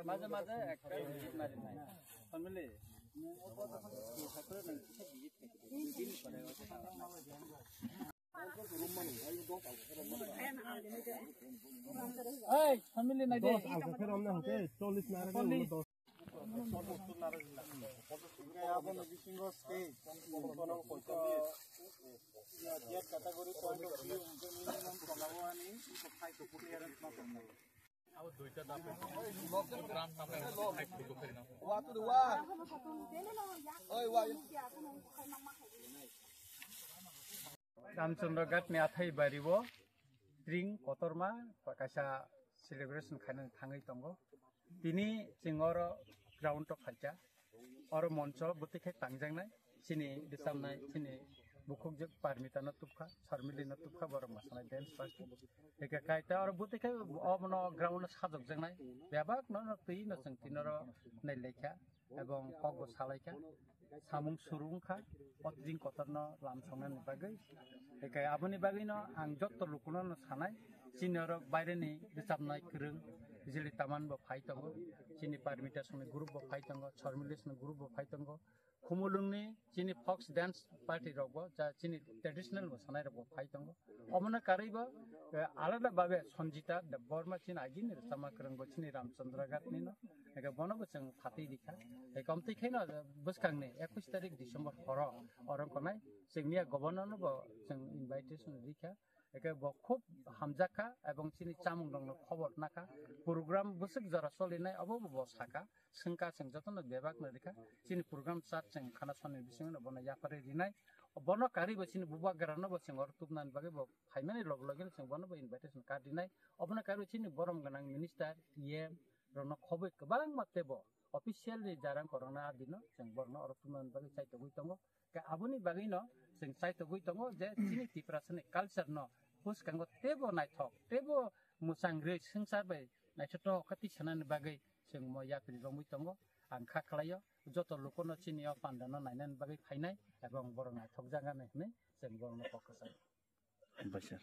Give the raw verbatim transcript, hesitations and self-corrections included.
Maza maza ekta visit mari nai. Family. Nung o kota kota sakura nang kisa visit khaikhe. Din pore o kota. Ei, family nai de. Dos, ang khe romna hwnkhe chollish nara. Chollish. Aboni bisingo stage, kono koito, ya, Z category point of view, hwnkhe minimum tongao ani, iko five to put clearance ma tongnai. Ramchandra Ghat ni athai bari o tring kotorma kaisa celebration khainani thangwi tongo. Tini chwng oro ground o phaikha, oro moncho bwtwi khe tangjaknai. Chini bwchamnai, chini bukhukjwk Parmita no tubkha, Sarmili no tubkha, borok mwsanai dance party. Eka kaita oro bwtwi khe obono ground o sajokjaknai. Bebak no no twi no chwng tini oro nailaikha, ebong kok bo salaikha, samung suru wngkha, o tring kotor no lam songnani bagwi. Eka aboni bagwi no ang jotto lukuno no sanai, chini oro baireni bwchamnai kwrwng, Bijili Taman bo phai tongo, chini Parmita songni group bo phai tongo, Sarmili songni group bo phai tongo, Khumulwngni chini folk dance party rok bo, ja chini traditional mosanai rok bo phai tongo. Omono karwi bo, eh, alada babe Sanjita Debbarma chini agini rwchapma kwrwng bo chini Ramchandra Ghat ni no. Eke bono bo chwng phatwi rikha. Eke omtwi khe no bwskang ni ekwis tarik December horo oro wngkha nai chwng miya governor no bo chwng invitation rikha. Eke bo khub hamjak kha ebong chini chamung rok no khobor nakha. Program bwswk jora cholinai obo bo saka. Swngkha chwng jotono bebak no rikha. Chini program chart chwng khana soni bisingo no bono yapharwi rinai. Bono karwi bo chini bubagra no bo chwng oro tubnani bagwi bo phaimani log logi no chwng bono bo invitation card rinai. Obono karwi chini borom gwnang minister, E M rok no khobwi kwbangma tebo officially jarang korokna adi no chwng borok no oro tubnani bagwi chaitogwi tongo. Khe aboni bagwi no chwng chaitogwi tongo je chini Tiprasani culture no bwskango tebo naithok, tebo mwchang rwi swngchar bai naithotok khe tisanani bagwi chwng mo yapri romwi tongo. Ang kha khlaio joto lukuno chini o panda no nainani bagwi phainai ebong borok naithokjak ani hwnwi chwng borokno kok kwchai.